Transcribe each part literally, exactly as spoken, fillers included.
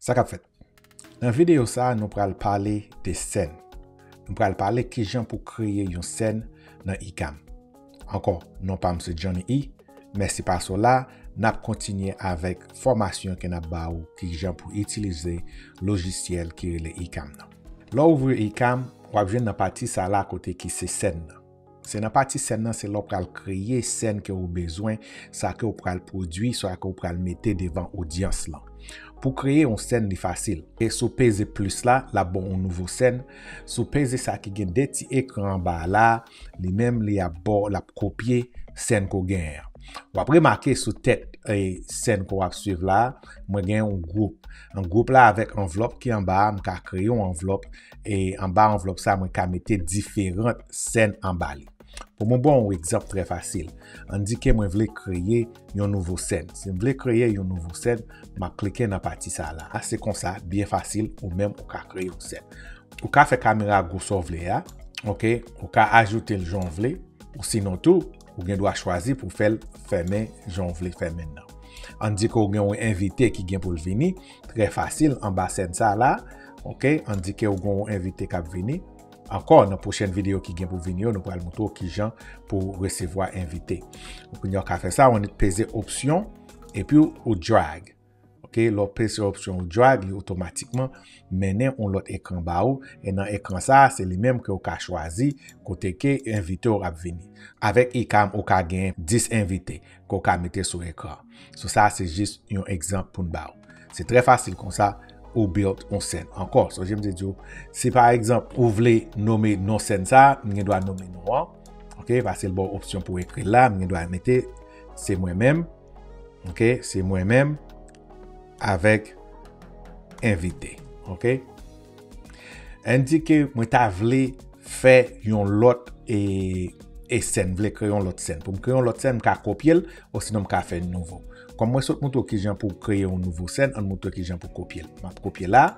Sa k ap fèt? Nan videyo sa a, nou pral pale de sèn. Nou pral pale kijan pou kreye yon sèn nan Ecamm. Ankò, non pa m se Johnny E. Mèsi paske w la. N ap kontinye avèk fòmasyon ke n ap ba ou kijan pou itilize lojisyèl ki rele Ecamm nan. Lè w ouvri Ecamm, w ap jwenn nan pati sa la kote ki se sèn nan. Se nan pati sèn nan, se la w pral kreye sèn ke w bezwen, sa ke w pral pwodui, sa ke w pral mete devan odyans lan. Pou kreye yon sèn, li fasil. E si w peze plis la, l ap ba w yon nouvo sèn. Si w peze sa ki gen de ti ekran anba a la, li menm li ap ba w, l ap kopye sèn ke w genyen an. W ap remake sou tèt, e, sèn ke w ap swiv la, mwen gen yon gwoup. Yon gwoup la avèk anvlòp ki anba a, m ka kreye yon anvlòp, e anba anvlòp sa, mwen ka mete diferan sèn anba li. Pou mwen ba w yon egzanp trè fasil. Ann di ke mwen vle kreye yon nouvo sèn. Si m vle kreye yon nouvo sèn, m ap klike nan pati sa la. A, se konsa, byen fasil, ou menm ou ka kreye yon sèn. Ou ka fè kamera a gwo sa w vle a, oke? Ou ka ajoute l jan w vle, ou sinon tou, ou gen dwa chwazi pou w fè l fèmen jan w vle fèmen l nan. Ann di ke w gen yon envite ki gen pou l vini, trè fasil, anba sèn sa la, oke? Ann di ke w gen yon envite k ap vini. Ankò, nan pwochèn videyo ki gen pou vini yo, nou pral montre w kijan pou w resevwa envite. Kounye a w ka fè sa, w annik peze opsyon, epi w, w drag. Oke, lè w peze opsyon w drag, li otomatikman mennen yon lòt ekran ba ou, e nan ekran sa a, se li menm ke w ka chwazi kote ke envite w ap vini. Avèk Ecamm, ou ka gen dis envite ke w ka mete sou ekran. So, sa a se jis yon egzanp pou n ba ou. Se trè fasil konsa, ou build yon sèn. Ankò, sonje m te di w, si pa egzanp, ou vle nonmen non sèn sa a, m gen dwa nonmen non an. Oke, paske l ba w opsyon pou w ekri l la, m gen dwa mete, se mwen menm. Oke, se mwen menm avèk envite. Oke? Ann di ke mwen ta vle fè yon lòt e, e sèn, vle kreye yon lòt sèn. Pou m kreye yon lòt sèn, m ka kopye l, osinon m ka fè nouvo. Kòm mwen sot montre w kijan pou w kreye yon nouvo sèn, ann montre w kijan pou w kopye l. M ap kopye la,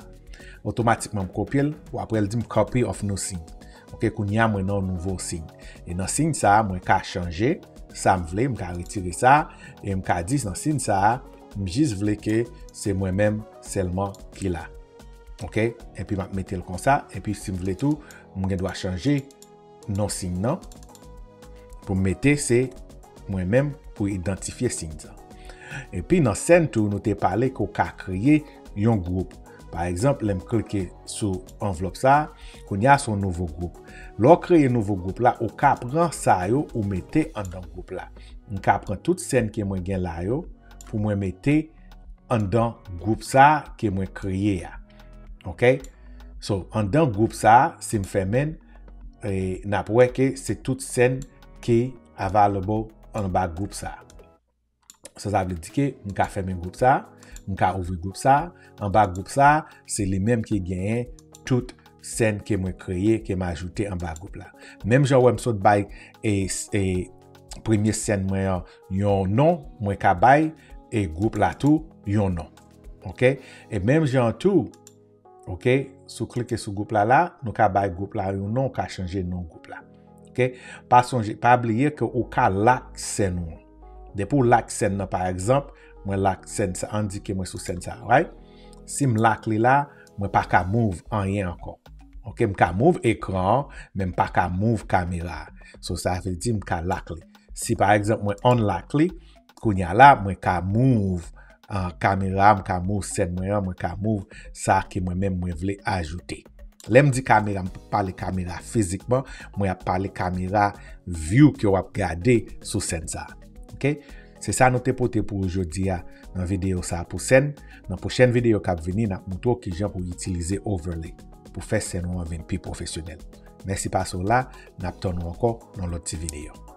otomatikman m kopye l, w ap wè l di m copy of new scene. Oke, kounye a mwen nan yon nouvo scene. E nan scene sa a, mwen ka chanje sa m vle, m ka retire sa, e m ka di nan scene sa a, m jis vle ke se mwen menm sèlman ki la. Oke? Epi m ap mete l konsa, epi si m vle tou, m gen dwa chanje non scene nan pou m mete se mwen menm pou idantifye scene sa. Epi nan sèn tou, nou te pale ke w ka kreye yon gwoup. Pa egzanp, lè m klike sou anvlòp sa a, kounye a se yon nouvo gwoup. Lè w kreye nouvo gwoup la, ou ka pran sa yo ou mete anndan gwoup la. M ka pran tout sèn ke mwen gen la yo pou mwen mete anndan gwoup sa a ke mwen kreye a. Oke? So, anndan gwoup sa a, si m fèmen l, e, n ap wè ke se tout sèn ki available anba gwoup sa a. Sa, sa vle di ke m ka fèmen gwoup sa, m ka ouvri gwoup sa, anba gwoup sa, se li menm ki genyen tout sèn ke mwen kreye, ke m ajoute anba gwoup la. Menm jan w wè m sot bay e, e premye sèn mwen an yon non, mwen ka bay e gwoup la tou yon non. Oke? E menm jan tou, oke, si w klike sou gwoup la la, nou ka bay gwoup la yon non, ou ka chanje non gwoup la. Oke? Pa sonje, pa bliye ke ou ka lock sèn ou an. Depi w lock sèn nan, pa egzanp, mwen lock sèn sa, ann di ke mwen sou sèn sa, right? Si m lock li la, mwen pa ka move anyen ankò. Oke, m ka move ekran an, men m pa ka move kamera a. So, sa vle di m ka lock li. Si pa egzanp mwen unlock li, kounye a la, mwen ka move, ah, kamera, m ka move sèn mwen an, mwen ka move sa ke mwen menm mwen vle ajoute. Lè m di kamera, m p ap pale kamera fizikman, mwen ap pale kamera view ke w ap gade sou sèn sa. Oke? Se sa nou te pote pou ou jodi a nan videyo sa pou sèn. Nan pwochèn videyo k ap vini, n ap montre w kijan pou itilize overlay pou fè sèn ou an vin pi pwofesyonèl. Mèsi paske w la, n ap tann ou ankò nan lòt ti videyo.